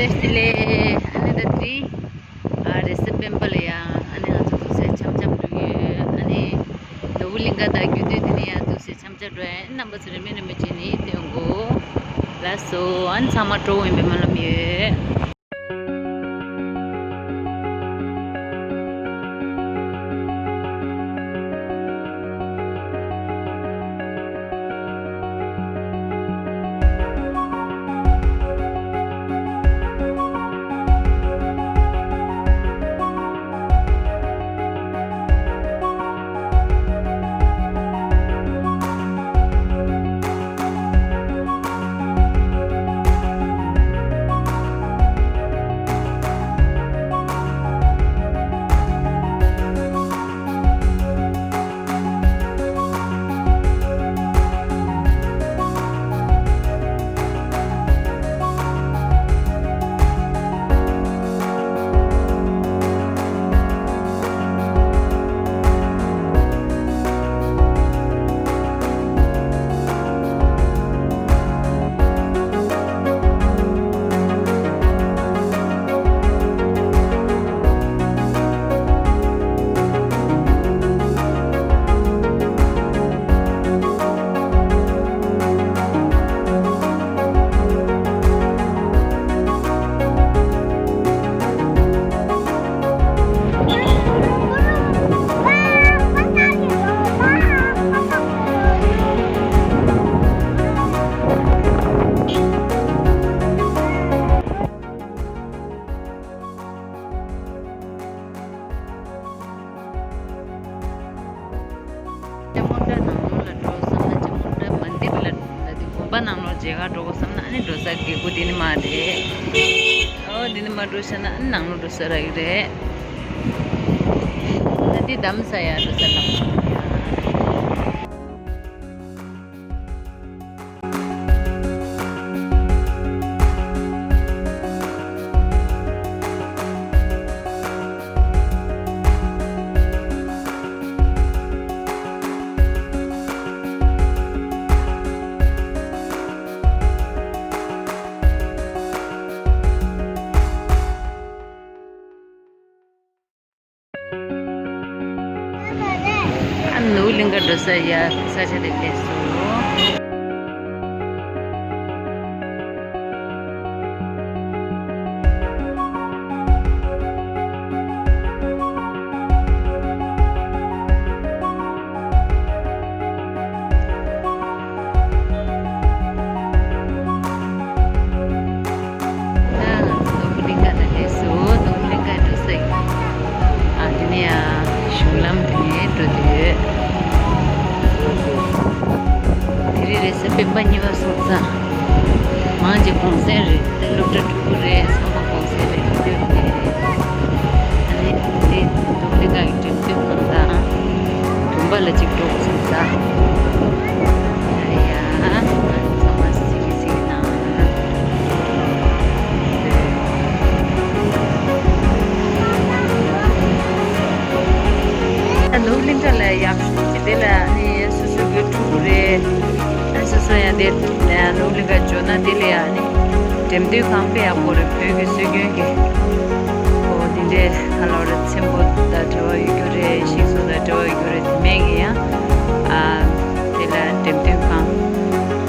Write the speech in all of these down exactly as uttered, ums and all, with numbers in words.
བཀྲ་ཤིས་བདེ་ལེགས། ཨ་ནི་ད་དེ་རིང་ཨ་རེས་གཟའ་སྤེན་པ་ལ་ཡང་ཨ་ནི་ང་ཚོ་འདུག་སེ་འཆམ་འཆམ་འགྲོ་གི་ཡོད། ཨ་ནི་ནོར་བུ་གླིང་ག་དང་རྒྱུད་སྟོད་དེ་ནས་ཡང་འདུག་སེ་འཆམ་འཆམ་འགྲོ་ཡ། རྣམ་པ་ཚོ་རེ་མི་རེ་མི་བྱེད་ནས་སྟོན་གོ། ལགས་སོ། ཨ་ནི་ཚང་མ་སྤྲོ་བོ་ཡིན་པའི་སྨོན་ལམ་ཡོད། ཅ་མོན་ཏྲ་ནང་ལོགས་ལ་འགྲོ་བསམ་ན། ཅ་མོན་ཏྲ་མན་དིར་ལ་ལ་དེ་དགོན་པ་ནང་ལོགས་མཇལ་ཁ་འགྲོ་དགོས་བསམ་ན། ཨ་ནི་འགྲོ་ས་གི་སྒོ་དེ་ནི་མ་རེད། ཨོ་དེ་ནི་མ་འགྲོ་ཤ་ན་ཨ་ནི་ནང་ལོགས་འགྲོ་ས་རག་གི་རེད། ད་དེ་གདམ་ས་ཡ་འགྲོ་ས་ལ། ཨ་ནུ་གླིང་ག་འགྲོ་ས་ཡ་ས་ཆ་དེ་ཕེབས་སོང་། ད་ནོར་བུ་གླིང་ག་ལ་སླེབས་སོང་། ནོར་བུ་གླིང་ག་འགྲོ་ས་ཡིན། ཨ་དེ་ནས་ཡང་གཞུང་ལམ་དེ་ནས་འགྲོ་དུས། དེ་རིང་རེས་གཟའ་སྤེན་པ་གཉིས་པ་སོང་ཙང་། མང་ཆེ་གུང་སེང་རེད། དེ་སློབ་གྲྭ་ཕྲུ་གུ་རེད། ཚང་མ་གུང་སེང་རེད། དེ་འདྲ་རེད། ཨ་ནི་དེ་ནོར་བུ་གླིང་ག་གི་འགྲེམས་སྟོན་ཁང་དང་། དགོན་པ་ལ་གཅིག་འགྲོ་དགོས་བསམ་ད། ཨ་ཡ། ཚང་མ་གཟིགས་གཟིགས་གནང་། ད་ནོར་བུ་གླིང་ག་ལ་ཡག་ཤོས་ཀྱི་དེ་ལ་ཨ་ནི་སོ་སོ་གི་ཕྲུ་གུ་རེད། ཨ་སོ་སོ་ཡང་དེ་ནོར་བུ་གླིང་ག་འབྱོར་ན་དེ་ལ་ཡང་ཨ་ནི་འགྲེམས་སྟོན་ཁང་དཔེ་ཡག་པོ་རེད། བོད་ཀྱི་སྲོལ་རྒྱུན་གྱི། ཨོ་དེ་འདྲའི་ཧ་ལོ་རེད། ཚེམ་བུ་དང་འབྲེལ་བ་ཡོད་རྒྱུ་རེད། ཤིང་བཟོ་དང་འབྲེལ་བ་ཡོད་རྒྱུ་རེད། དེ་མིན་གྱི་ཡང་ཨ་དེ་ལ་འགྲེམས་སྟོན་ཁང་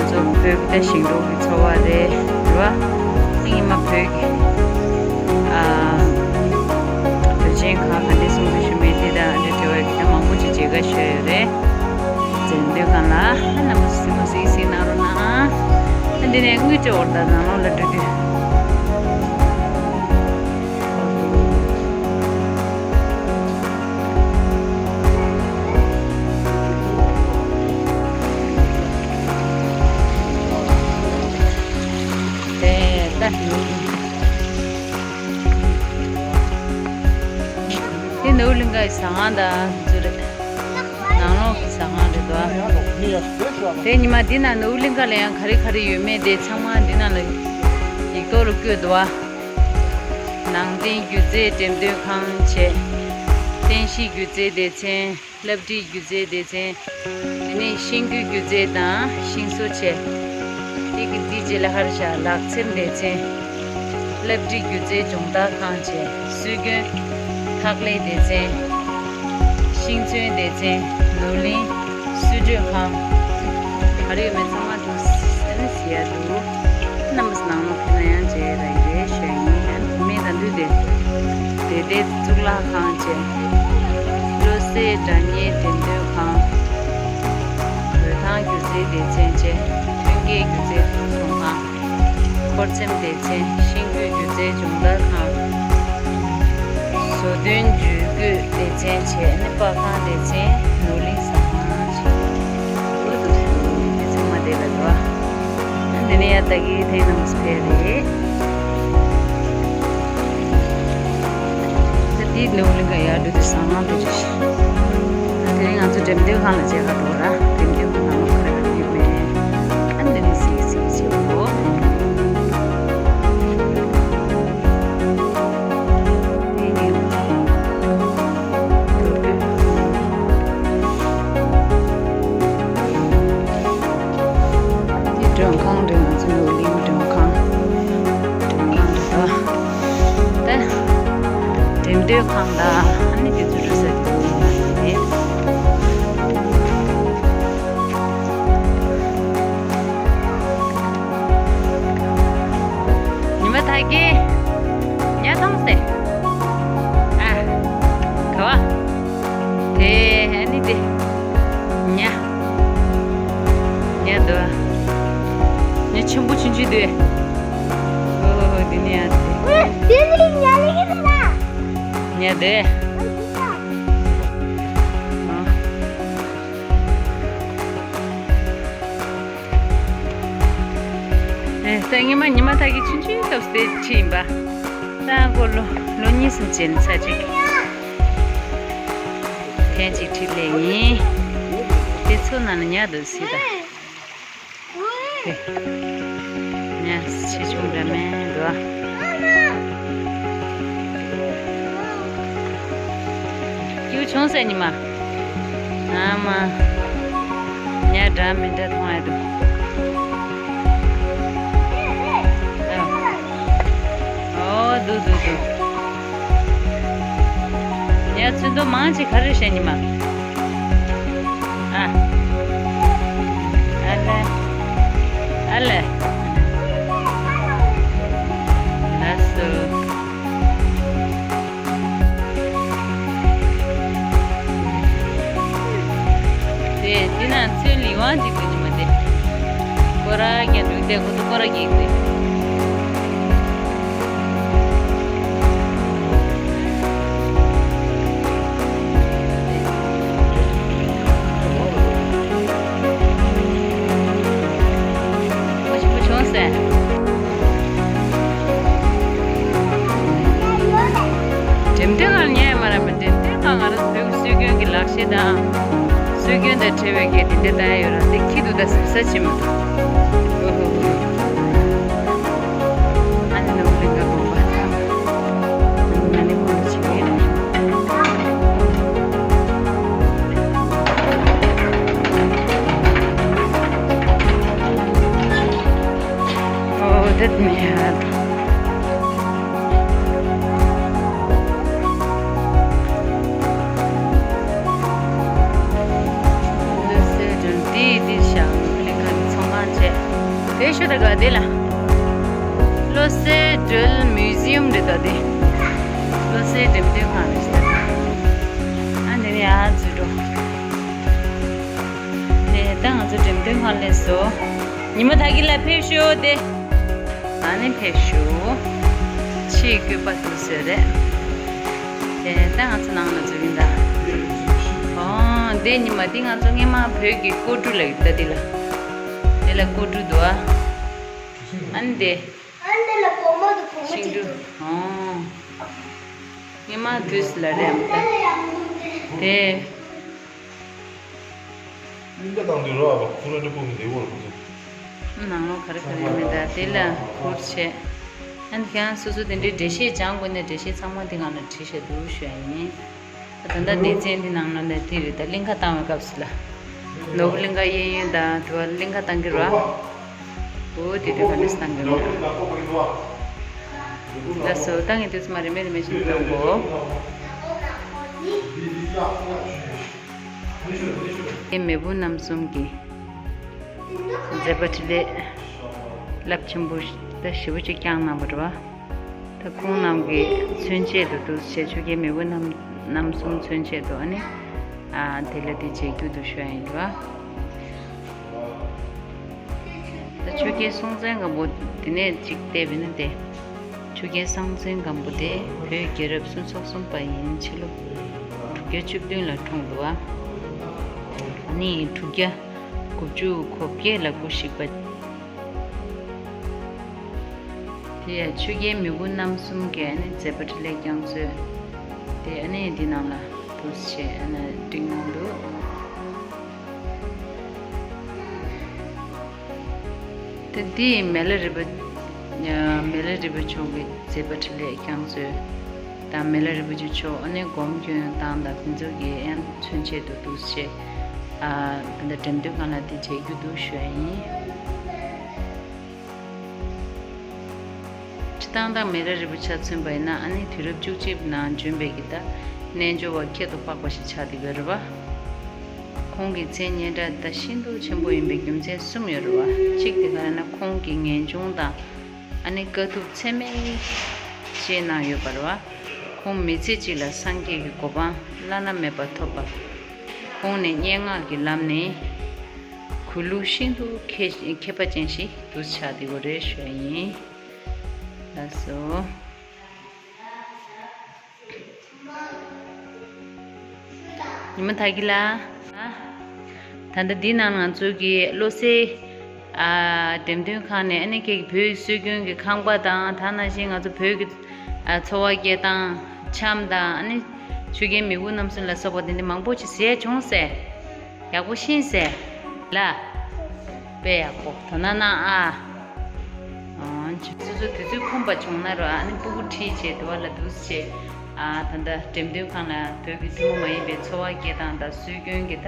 ཚོ་བོད་ཀྱི་ད་ཞིང་འབྲོག་གི་འཚོ་བ་རེད། རེད་བ། ཨ་ཉི་མ་བོད་ཀྱི་ཨ་དུས་ཆེན་ཁག་ག་འདྲ་སྲུང་བརྩི་ཞུ་མིན་དེ་དང་འདྲ་འབྲེལ་བ་ཡོད་ཀྱི་ད་མང་པོ་ཅིག་མཇལ་ཁ་ཞུས་ཡོད་རེད། འགྲེམས་སྟོན་ཁང་ལ་ཨ་རྣམ་པ་གཟིགས་མོ་གཟིགས་གཟིགས་གནང་རོགས་གནང་། ཨ་འདི་ནས་དངུལ་ཆུ་འོར་དང་ནང་ལོགས་ལ་འགྲོ་དུས། དེ་ལྟ་ནུ། དེ་ནོར་བུ་གླིང་གའི་ཟ་ཁང་དང་དེ་ཚོ་རེད། ནང་ལོགས་ཀྱི་ཟ་ཁང་རེད་དོ། དེ་ཉི་མ་འདི་ན་ནོར་བུ་གླིང་ག་ལ་ཡང་ག་རེ་ག་རེ་ཡོད་མེད་དེ་ཚང་མ་འདི་ན་ལ་ཡིག་ཐོག་ལ་བཀོད་འདུག་བ། ནང་བསྟན་སྒྱུ་རྩལ་འགྲེམས་སྟོན་ཁང་བྱས། བསྟན་བཤིག་སྒྱུ་རྩལ་སྡེ་ཚན། བསླབ་ཁྲིད་སྒྱུ་རྩལ་སྡེ་ཚན། དེ་ནས་ཤིང་བརྐོས་སྒྱུ་རྩལ་དང་ཤིང་བཟོ་བྱས། དེ་གི་དེ་རྗེས་ལ་ཧར་བཞག་ལག་འཚེམ་སྡེ་ཚན། བསླབ་ཁྲིད་སྒྱུ་རྩལ་སྦྱོང་བརྡར་ཁང་བཅས། སྲོལ་རྒྱུན་འཐག་ལེན་སྡེ་ཚན། ཤིང་ཚོན་སྡེ་ཚན། ནོར་གླིང་སྲོལ་གྲོས་ཁང་། ག་རེ་ཡོད་མེད་ཚང་མ་འདུག་ཨ་ནི་གཟིགས་ཡ་འདུག་རྣམ་པ་ནང་ལོགས་ཕེབས་ན་ཡང་མཇལ་ཡ་རག་གི་རེད་ཞུ་ཡ་ཡིན། ཨ་ནི་བུད་མེད་དང་འདུས་ཏེ་དེ་ལྟའི་གཙུག་ལག་ཁང་བཅས། བློ་གསལ་སྒྲ་སྙན་འགྲེམས་སྟོན་ཁང་། འོད་ཐང་སྒྱུ་རྩལ་སྡེ་ཚན་བཅས། ཐོན་སྐྱེད་སྒྱུ་རྩལ་ཚོང་ཁང་། འཁོར་འཚེམ་སྡེ་ཚན། ཤིང་བརྐོས་སྒྱུ་རྩལ་སྦྱོང་བརྡར་ཁང་། བཟོ་སྐྲུན་ཇུས་འགོད་སྡེ་ཚན་བཅས་ནི་པར་ཁང་སྡེ་ཚན། ནོར་གླིང་ཟ་ཁང་བཅས། འོ་འདུག་སེ་འདི་ཚང་མ་བསྡད་པ་འདུག་ཨ་འདི་ནས་ཡར་ལྟ་གི་ཐེངས་རྣམས་སུ་ཕེབས་རེད། ད་འདི་ནོར་གླིང་ག་ཡར་འགྲོ་དུས་ཟ་ཁང་དེ་རེད། དེ་རིང་ང་ཚོ་འགྲེམས་སྟོན་ཁང་ལ་མཇལ་ག་འགྲོ་ར། འགྲེམས་སྟོན་ཁང་ནང་ལ་ག་རེ་ག་རེ་ཡོད་མེད། ཨ་འདི་ནས་གཟིགས་གཟིགས་བྱེད་དགོས། དེ་ནས་འགྲོ་དུས། འདི་མགྲོན་ཁང་རེད། ང་ཚོ་ནོར་གླིང་མགྲོན་ཁང་། མགྲོན་ཁང་རེད་དོ། ད་འགྲེམས་སྟོན་ཁང་ལ་ཨ་ནི་དེ་ཚོ་འགྲོ་ས་དེ་ཚོ་ཡིན་ན་རེད། ཉི་མ་ཐག་གི་ཉ་མཐོང་སྟེ། ཨ། ག་བ། དེ་ཨ་ནི་དེ། ཉ། ཉ་འདུག་ཉ་ཆེན་པོ་ཆུང་ཆུང་འདུག་ཨོ་དེ་ནི་ཡ་དེ། དེ་ནི་ཉ་ལི་གི་ད། ཉ་དེ། ཨ། ཨེ། ད་སྔོན་མ་ཉི་མ་ཐག་གི་ཆུང་ཆུང་སྐབས་སུ་དེ་ཁྲིད་ཡིན་པ། ད་ཁོ་ལོ་ལོ་གཉིས་གསུམ་བྱས་ནས་ཚར་གཅིག་ཐེངས་གཅིག་ཁྲིད་སླེབས་ཡིན། དེ་ཚོ་ནང་ན་ཉ་འདུག་སྲིད་ད། དེ། ཉ་ཆེ་ཆུང་འདྲ་མེད་འདུག་ཨ། སྐྱིད་པོ་བྱུང་ཟེར་ཉི་མ། ཨ་མ། ཉ་འདྲ་མི་འདྲ་མཐོང་ཡ་འདུག་ཨོ་འདུག་འདུག་འདུག་ཉ་ཚོན་མདོག་མང་ཆེ་ག་རེ་བཤད་ཉི་མ། ཨ། ཨ་ལེ། ཨ་ལེ། ལགས་སོ། དེ་དེ་ན་ཚོན་ལི་ཝང་ཅིག་འདུག་ཉི་མ་དེ། ཁོ་ར་རྒྱན་དྲུག་དེ་ཁོ་ཚོ་ཁོ་ར་གིས་འདུག་འགྲེམས་སྟོན་ཁང་ཉལ་ཡ་མ་རེད་པ། འགྲེམས་སྟོན་ཁང་ང་རང་ཚོའི་སྲོལ་རྒྱུན་གྱི་ལག་ཤེས་དང་། སྲོལ་རྒྱུན་དང་འབྲེལ་བའི་གི་དེ་འདྲ་ལྟ་ཡ་ཡོད་ར། དེ་ཁྱི་འདུག་ད་ཟིག་ས་ཕྱིན་མ་ཐུབ། ཨོ་ཧོ་ཧོ། ཨ་ནི་ནོར་གླིང་ག་དགོན་པ་ད། ཨ་ནི་ང་ནི་ཁོང་ཚོ་བྱེད་ཀྱི་རེད། ཨོ་དེ་ནས་ཡར། བློ་གསལ་སྒྲོལ་འདི་འདི་བཞག་གླིང་ཁ་གི་ཚོང་ཁང་བྱས། དེ་ཤོད་ད་ག་དེ་ལ། བློ་གསལ་སྒྲོལ་མུ་ཟི་ཡམ་རེད་ད་དེ། བློ་གསལ་འགྲེམས་སྟོན་ཁང་རེད་ད། ཨ་འདི་ནས་ཡར་འཛུལ་འགྲོ། དེ་ད་ང་ཚོ་འགྲེམས་སྟོན་ཁང་སླེབས་སོང་། ཉི་མ་ད་གི་ལ་ཕེབས་ཤོག་དེ། ཨ་ནི་ཕེབས་ཤོག་ཕྱིའི་སྐུད་པ་དུ་ཟེར་རེད། དེ་ད་ང་ཚོ་ནང་ལ་འཛུལ་གྱིན་གདའ། ཨོ་དེ་ཉི་མ་དེ་ང་ཚོ་སྔས་མ་བོད་ཀྱི་ཀོ་གྲུ་ལ་ཡོད་ད་དེ་ལ། དེ་ལ་ཀོ་གྲུ་འདུག་ཨ། ཨ་ནི་དེ། ཨ་ནི་དེ་ལ་བུ་མོ་དང་བུ་མོ་ཤིང་གཅིག་གྲུ། འདུག་ཨོ། སྔས་མ་དུས་ལ་རེད་ཨ་མ་ད། དེ། སྙིང་ག་བཏང་དུས་རོ་ཨ་བ་ཁུ་ར་འདྲ་པོ་མི་བདེ་བོར་གོ་ཚོད། ནང་ལོགས་ག་རེ་ག་རེ་མེད་ད་དེ་ལ་ཁུར་བྱས། ཨ་ནི་ཁྱེད་རང་སོ་སོ་དེ་འདྲའི་འགྲེལ་བཤད་སྦྱང་དགོས་ན་འགྲེལ་བཤད་ཚང་མ་དེ་སྒང་ལ་བྲིས་བཞག་འདུག་ཞུ་ཡ་ཡིན། ད་ལྟ་སྡེ་ཚན་དེ་ནང་ལ་ནས་དེ་རེད་ད་གླིང་ག་བཏང་བའི་སྐབས་སུ་ལ། ནོར་བུ་གླིང་ག་གཡས་གཡོན་དང་དེ་བ་གླིང་ག་བཏང་གི་རོ། འོ་དེ་དུས་ག་འདྲས་བཏང་གི་རོ། ལགས་སོ། ད་ངས་དུས་མ་རེ་མེ་རེ་མེ་བཞིན་གཏོང་གོ། དེ་མེས་པོ་རྣམ་གསུམ་གྱི་མཛད་པ་འཕྲིན་ལས་རླབས་ཆེན་པོ་ད་ཞེ་པོ་ཅིག་བསྐྱངས་གནང་བ་རེད་བ། ད་ཁོང་རྣམས་ཀྱི་མཚོན་བྱེད་དུ་འདུག་སེ་ཆོས་རྒྱལ་མེས་པོ་རྣམ་རྣམ་གསུམ་མཚོན་བྱེད་དུ་ཨ་ནི་ཨ་དེ་ལ་དེ་མཇལ་རྒྱུ་འདུག་ཞུ་ཡ་ཡིན་རེད་བ། ད་ཆོས་རྒྱལ་སྲོང་བཙན་སྒམ་པོ་དེ་ནས་ཅིག་བལྟས་པ་ཡིན་ན་དེ། ཆོས་རྒྱལ་སྲོང་བཙན་སྒམ་པོ་དེ་བོད་རྒྱལ་རབས་སུམ་ཅུ་སོ་གསུམ་པ་ཡིན། ཕྱི་ལོ་དྲུག་བརྒྱ་བཅུ་བདུན་ལ་འཁྲུངས་འདུག་བ། ཨ་ནི་དྲུག་བརྒྱ་དགུ་བཅུ་གོ་བརྒྱད་ལ་སྐུ་གཤེགས་པ། དེ་ཡང་ཆོས་རྒྱལ་མེས་པོ་རྣམ་གསུམ་གྱི་ཨ་ནི་མཛད་པ་འཕྲིན་ལས་བསྐྱངས་ཚུལ་དེ་ཨ་ནི་འདི་ནང་ལ་འདུག་སེ་ཨ་ནི་བྲིས་གནང་འདུག། དེ་འདི་མི་ལ་རས་པ། མི་ལ་རས་པ་མཆོག་གི་མཛད་པ་འཕྲིན་ལས་བསྐྱངས་ཚུལ་དང་། མི་ལ་རས་པ་མཆོག་ཨ་ནི་སྒོམ་སྐྱོན་སྟངས་དང་དེ་ཚོ་གི་ཡང་མཚོན་བྱེད་དུ་འདུག་སེ། ཨ་ད་ལྟ་འགྲེམས་སྟོན་ཁང་ལ་དེ་མཇལ་རྒྱུ་འདུག་ཞུ་ཡ་ཡིན། སྤྱིར་བཏང་ད་མི་ལ་རས་པ་ཆ་མཚོན་པ་ཡིན་ན་ཨ་ནི་དུས་རབས་བཅུ་གཅིག་པའི་ནང་བྱོན་པའི་གི་ད་རྣལ་འབྱོར་བ་ཁྱད་དུ་འཕགས་པ་ཞིག་ཆགས་བསྡད་ཡོད་རེད་བ། ཁོང་གི་མཚན་སྙན་གྲགས་ད་ཤིན་ཏུ་ཆེན་པོ་ཡིན་པའི་རྒྱུ་མཚན་གསུམ་ཡོད་རེད་བ། གཅིག་དེ་ག་རེ་ན་ཁོང་གི་ངེས་འབྱུང་དང་ཨ་ནི་དཀའ་ཐུབ་ཚད་མེད་བཞེས་གནང་ཡོད་པ་རེད་བ། ཁོང་མི་ཚེ་གཅིག་ལ་སངས་རྒྱས་ཀྱི་གོ་འཕང་བླ་ན་མེད་པ་ཐོབ་པ། ཁོང་ནི་སྙན་ངག་གི་ལམ་ནས་གུས་ལུགས་ཤིན་ཏུ་མཁས་མཁས་པ་ཅན་ཞིག་ཏུ་ཆགས་བསྡད་ཡོད་རེད་ཞུ་ཡ་ཡིན། ལགས་སོ། ཉི་མ་དག་གི་ལ། ད་ལྟ་འདི་ནང་ང་ཚོ་གི་བློ་གསལ། ཨ་འགྲེམས་སྟོན་ཁང་ནས་ཨ་ནི་ཁྱེད་ཀྱི་བོད་ཀྱི་སྲོལ་རྒྱུན་གྱི་ཁང་པ་དང་། ད་ནང་བཞིན་ང་ཚོ་བོད་ཀྱི་ཨ་འཚོ་བ་སྐྱེལ་སྟངས། འཆམ་དང་ཨ་ནི་ཆོས་རྒྱལ་མེས་པོ་རྣམ་གསུམ་ལ་སོགས་པ་དེ་འདྲ་མང་པོ་ཅིག་ཟེར་བྱུང་ཟེར། ཡག་པོ་ཤེས་ཟེར། ལ། དཔེ་ཡག་པོ་དོ་སྣང་གནང་ཨ། ཨ་སོ་སོ་དུས་ཚོད་ཁོམ་པ་བྱུང་ན་རོ། ཨ་ནི་སྤུ་གུ་ཁྲིད་བྱས་དུ་བ་ལ་འདུག་སེ་བྱས། ཨ་ད་ལྟ་འགྲེམས་སྟོན་ཁང་ལ་བོད་ཀྱི་ཐུན་མོང་མ་ཡིན་པའི་འཚོ་བ་སྐྱེལ་སྟངས་དང་། སྲོལ་རྒྱུན་གྱི་ད་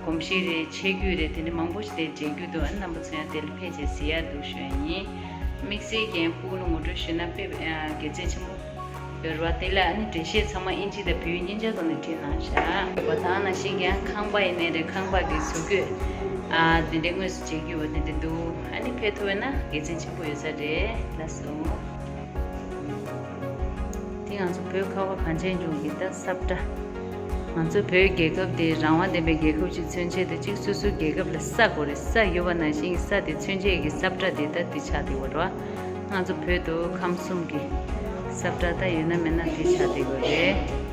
གོམས་གཤིས་རེད། ཆས་གོས་རེད། དེ་འདྲ་མང་པོ་ཞིག་དེ་མཇལ་རྒྱུ་འདུག། ཨ་ནི་རྣམ་པ་ཚོ་ཡང་དེ་ལ་ཕེབས་བྱས་གཟིགས་ཡག་འདུག་ཞུ་ཡ་ཡིན། དམིགས་བསལ་གྱི་སྤུ་གུ་ལ་ངོ་སྤྲོད་ཞུས་ན་དཔེ་ཨ་དགེ་མཚན་ཆེན་པོ་ཡོད་རེད་བ། དེ་ལ་ཨ་ནི་འགྲེལ་བཤད་ཚང་མ་དབྱིན་ཇི་དང་བོད་ཡིག་གཉིས་ཆ་ཐོག་ནས་བྲིས་གནང་བཞག་ཡོད་པ། ད་ནང་བཞིན་གྱི་ཁང་པ་ཡིན་ནའི་རེད། ཁང་པ་གི་བཟོ་བཀོད་ཨ་དེ་འདྲའི་དངོས་སུ་མཇལ་རྒྱུ་བ་དེ་འདྲ་འདུག། ཨ་ནི་ཕེབས་ཐུབ་པ་ན་དགེ་མཚན་ཆེན་པོ་ཡོད་ས་རེད། ལགས་སོ། དེ་ང་ཚོ་བོད་ཁ་བ་གངས་ཅན་ལྗོངས་ཀྱི་ད་ས་བཀྲ། ང་ཚོ་བོད་རྒྱལ་ཁབ་དེ་རང་དབང་ལྡན་པའི་རྒྱལ་ཁབ་ཅིག་མཚོན་ཆེད་དུ། གཅིག་སོ་སོའི་རྒྱལ་ཁབ་ལ་ས་དགོས་རེད། ས་ཡོད་པ་ནང་བཞིན་ས་དེ་མཚོན་ཆེད་ཀྱི་ས་བཀྲ་དེ་ད་དེ་ཆགས་བསྡད་ཡོད་རེད་བ། ང་ཚོ་བོད་དུ་ཁམས་གསུམ་གྱི་ས་བཀྲ་ད་ཡོད་ན་མེད་ན་དེ་ཆགས་བསྡད་ཡོད་རེད།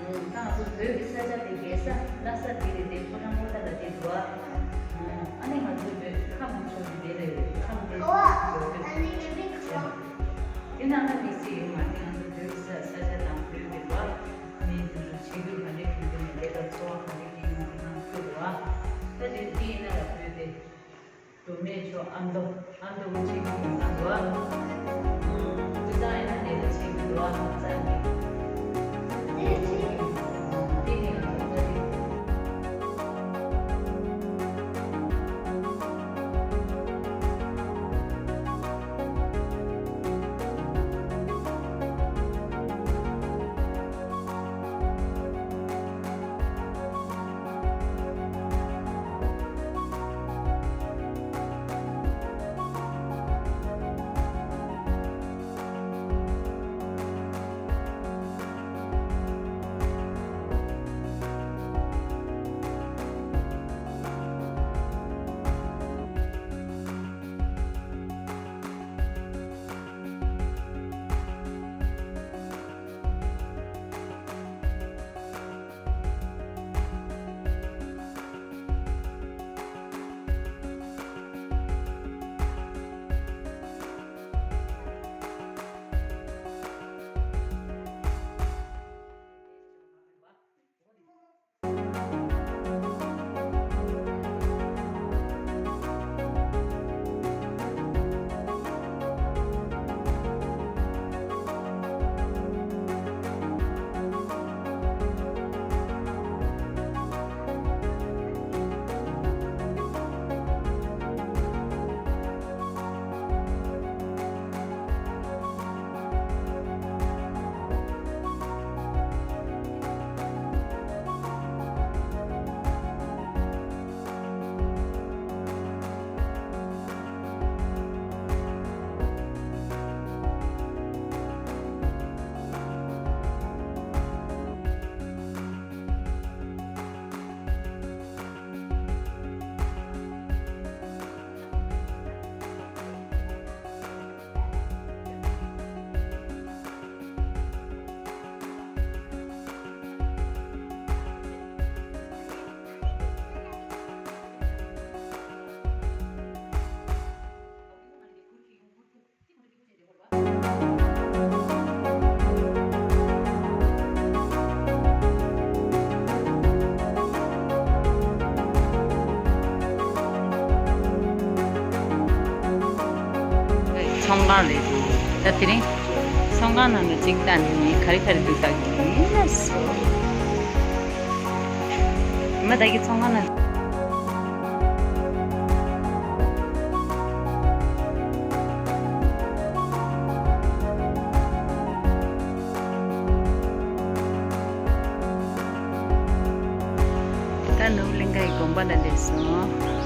ད་ང་ཚོ་བོད་ཀྱི་ས་ཆ་དེ་རྒྱལ་ས་ལྷ་ས་དེ་རེད་དེ། ཁོ་རང་ཁོ་ཐག་ལ་དེ་འདུག་ཨ། ཨ་ནི་ང་ཚོ་བོད་ཁམས་ཕྱོགས་ཀྱི་དེ་ལ་ཡོད། ཁམས་དེ་ཡོད་དེ། དེ་ནང་ལ་མི་སྲིད་ཡོད་མ་རེད། ང་ཚོ་བོད་ཀྱི་ས་ས་ཆ་དང་བོད་ཀྱི་བ་མི་དེ་ཚོ་བྱེད་རྒྱུ་ག་འདྲ་གི་འདུག་ནས་དེ་ལ་འཚོ་བ་ག་འདྲ་གི་ཡོད་མ་རེད། ང་ཚོ་བོད་བ་ད་དེ་དེ་ཡིན་ན་ལ་བོད་དེ། མདོ་སྨད་ཕྱོགས་ཨ་མདོ། ཨ་མདོ་གི་ཆེད་ཀྱི་ཡིན་ས་འདུག་ཨ། དེ་ཙང་ཡིན་ན་དེ་ལ་ཆེད་ཀྱི་འདུག་ཨ། ཙང་གི་དེ་ཆེད་ཀྱི་དེ་ནི་ང་ཚོ་ཙ་རི། ཚོང་ཁང་རེད་འདུག་ད་དེ་རིང་ཚོང་ཁང་ནང་ལ་གཅིག་བལྟས་ནས་ག་རེ་ག་རེ་འདུག་ལྟ་གི་ཡིན་ལགས་སོ། མ་ད་གི་ཚོང་ཁང་ནང་། ད་ནོར་བུ་གླིང་ཁའི་དགོན་པ་ལ་སླེབས་སོང་།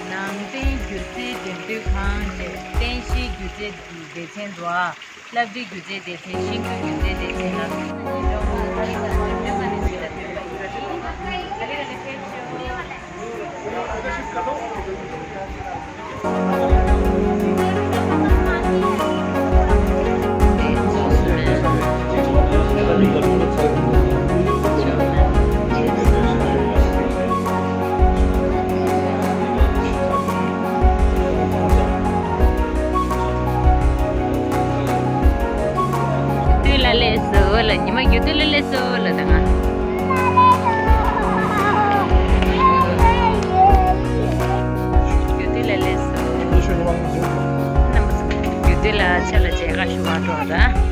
ནང་བསྟན་སྒྱུ་རྩལ་འགྲེམས་སྟོན་ཁང་བཅས་བསྟན་བཤིག་སྒྱུ་རྩལ་གྱི་སྡེ་ཚན་འདུག་ཨ། བསླབ་བྱའི་སྒྱུ་རྩལ་སྡེ་ཚན། ཤིང་འབྲུ་སྒྱུ་རྩལ་སྡེ་ཚན་ལ། དུས་ལ་སླེབས་སོ་ལ། ཉི་མ་རྒྱུ་དུས་ལ་སླེབས་སོ་ལ་ད་ང་། རྒྱུ་དུས་ལ་སླེབས་སོ། ལ་ཆེ་ལ་མཇལ་ཁ་ཞུ་བར་འགྲོ་ར།